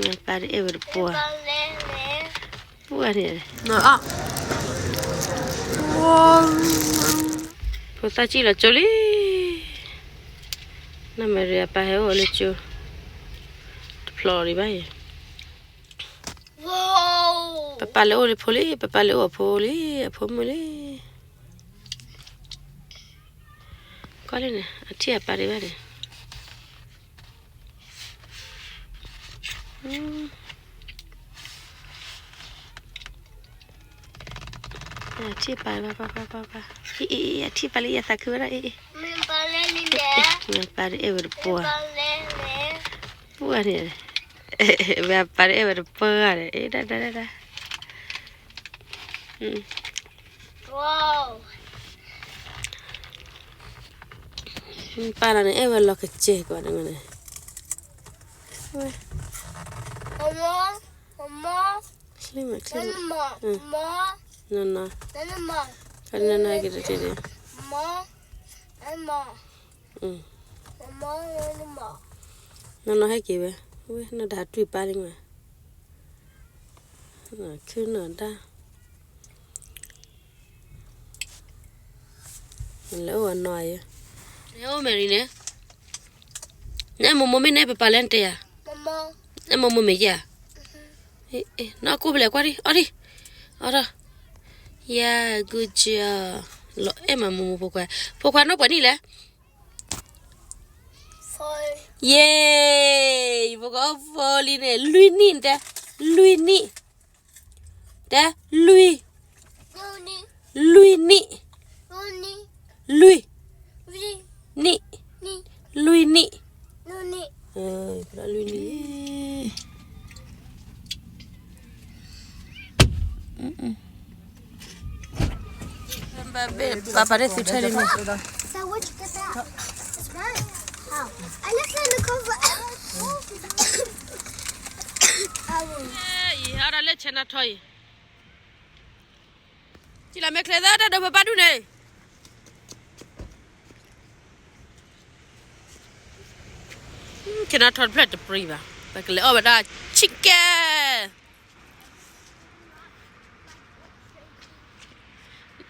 ပၢ်တအဲၣ်ဝဲတပှၢ်, ပှၢ်န့ၣ်, ဖိသၣ်စံၣ်လီၤကၠိလံ, နီၢ်မဲရံအပၢ်ဟဲအိၣ်လၢကၠိ, တဖျိးဒံးဘၣ်အံၤ, ပပၢ်လဲၤအိၣ်လၢဖိလံ, ပပၢ်လဲၤအိၣ်အဖိလံ, အဖိမုၣ်လံ, ကွၢ်လၢန့ၣ် အထံၣ်အပၢ်ဒံးဘၣ်န့ၣ် အထံၣ်ပၢ်ဘၣ်, အထံၣ်ပၢ်လံ ယသးခုဝဲဒၣ်အံၤ, ပၢ်တအဲၣ်ဝဲတပှၢ်, ပှၢ်န့ၣ်, ဝဲပၢ်တအဲၣ်ဝဲတပှၢ်ဂၤန့ၣ်, ဒဒဒဒ, ပၢ်လီၤန့ၣ် အဲၣ်ဝဲလီၤကစဲၤကွၢ်န့ၣ်, ချ့မးချ့မး, နီၢ်နီၢ်, နီၢ်နီၢ်ဟဲက့ၤတထံၣ်ဒံး, နီၢ်နီၢ်ဟဲက့ၤဝဲ, ဝဲနီၢ်ဒၣ်တွံၢ်ပၢ်လံမး, ခုနီၢ်ဒၣ် လဲၤအိၣ်အနီၢ်ယဲ, နအိၣ်မဲရံန့ၣ်, နအဲၣ်မိၢ်မိၢ်မ့ၢ်န့ၣ် ပပၢ်လဲၣ်နတဲယၤ, အဲၣ်မိၢ်မိၢ်မ့ၢ်ယၤ, နီၢ်ကိၢ်ဖဲလဲၣ်ကွၢ်ဒံး အီၣ်ဒံး, အီၣ်ဒီး, ယၤ good job, လီၤအဲၣ်မးမိၢ်မိၢ်ဖိခွါ, ဖိခွါနီၢ်ပှဲၤနံၣ်လဲၣ် ယဲ, ယဖိခွါအိၣ်ဖိလံန့ၣ် လွံၢ်နံၣ်တဲ, လွံၢ်နံၣ်, တဲ, လွံၢ်, လွံၢ်နံၣ်, လွံၢ်, နံၣ်, လွံၢ်နံၣ်, လွံၢ်နံၣ်, လွံၢ်နံၣ်, ပၢ်ပၢ်န့ၣ်သုထဲလံမ့ၢ်, အီၣ်ဒၣ်လၢဆဲးနါထီအံၤ, ကံလီၤမဲာ်ချ့သၢတၢ်ဒိးဖးပၢ်ဒူၣ်န့ၣ်, ဆဲးနါထီတဖျၢၣ်တပြံၤဘၣ်, ပကလဲၤအီၣ်ဝဲဒၣ် chicken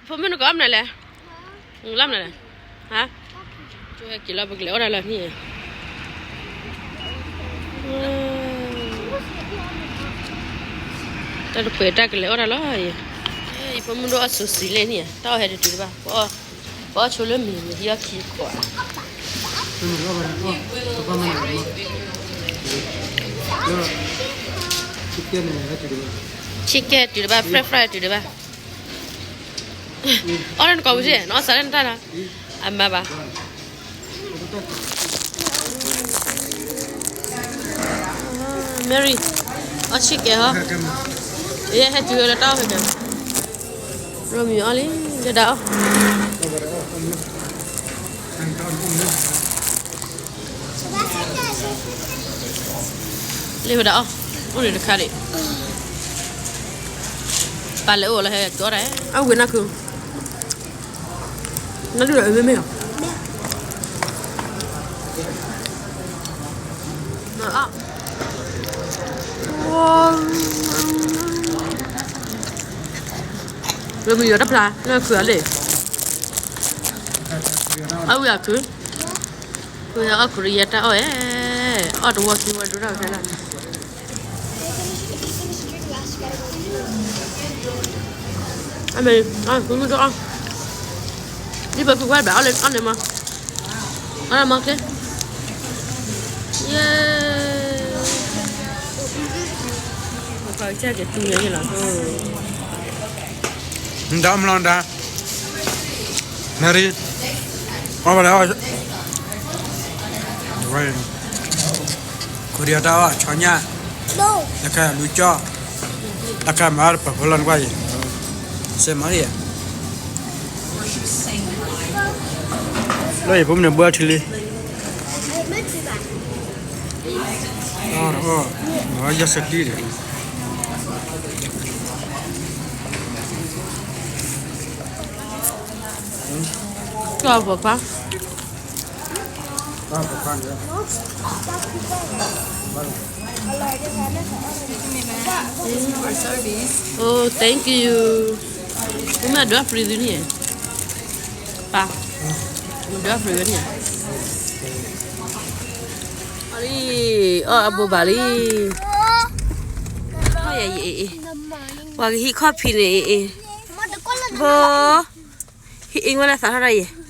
ဖိမုၣ်နကအီၣ်မနုၤလဲၣ်, နကအီၣ်မနုၤလဲၣ်, ဟါ, ကၠိဟဲက့ၤလီၤ ပကလဲၤအီၣ်တၢ်လီၤန့ၣ်, တၢ်တပှဲၤတၢ်ကလဲၤအီၣ်တၢ်လီၤ, ယဖိမုၣ်ဒိၣ်အီၣ်ဆိစံးလဲၣ်န့ၣ် တၢ်အီၣ်ဟဲတတုၤတဘၣ်, ပအီၣ်ဆိလၢမံၤမံၤဟံးအီၣ်ခံခွး chicken တုၤတဘၣ် french fry တုၤတဘၣ်, အီၣ်လၢနကိာ်ပူၤစ့ၢ် နအီၣ်စးလၢနတၢ်လီၤ, အမါဘၣ်, Mary အီၣ် chicken ဟီ, ယဟဲတုၤလၢတၢ်အီၣ်ဖဲန့ၣ်, ရိမံၤအီၣ်လံ, ယဒၣ်အီၣ် လ့ၣ်ဝဲဒၣ်အီၣ်, အိၣ်ဒံးတခါဒံး, ပၢ်လဲၤအိၣ်လၢဟဲကီတၢ်, အဝဲနၢ်ခု, နၢ်ဒုၣ်ဒီးအမ့ၢ်မ့ၢ်လီၤ, မ့ၢ်ယီၤတဖျါ လၢခုအလ့ၣ်, အဝဲအခု, ဝဲအီၣ်ခုရံယဲတၢ်အီၣ်အဲ, အီၣ်တဝီခံဝီဒိတၢ်ဖဲလၢ အမ့ၢ်, အမ့ၢ်, ဒ်ပဖုခွါဘၣ်အီၣ်လၢအီၣ်န့ၣ်မး, အီၣ်မးကျဲ, ယဲ, ကတူၢ်ညါယလီၤ, ဒၣ်မလီၤဒၣ်, နရံ, အီၣ်ဘၣ်လၢအီၣ် ဝဲ, ခိၣ်ဒံးအတၢ်အီၣ်ဆီညၣ်, တၢ်ခါလူကၠီ, တၢ်ခါမၤအီၣ်တပာ်ဖိလီၤနကွၢ်အံၤ, စဲမၤအံၤ, လၢယဖိမုၣ်န့ၣ်ဘှါထံလံ, အီၣ်, ယဲစဲးတံၢ်ဒီး ကၠီၣ်ဖိခွါ, ကၠီၣ်ဖိခွါန့ၣ်, Oh, thank you. မ့ၢ်ဒွး free သုန့ၣ်, ပၢ်, မ့ၢ်ဒွး free ဝဲန့ၣ်, အီၣ်လံ, အီၣ်အဘိဘၣ်လံ, အီၣ်ယၤအံၤ, ပှၤကဟံးခီၣ်ဖံးန့ၣ်အံၤ, ဘိ, ဟံးအံၤဝဲလၢသးထီၣ်ဒၣ်ယဲၢ်,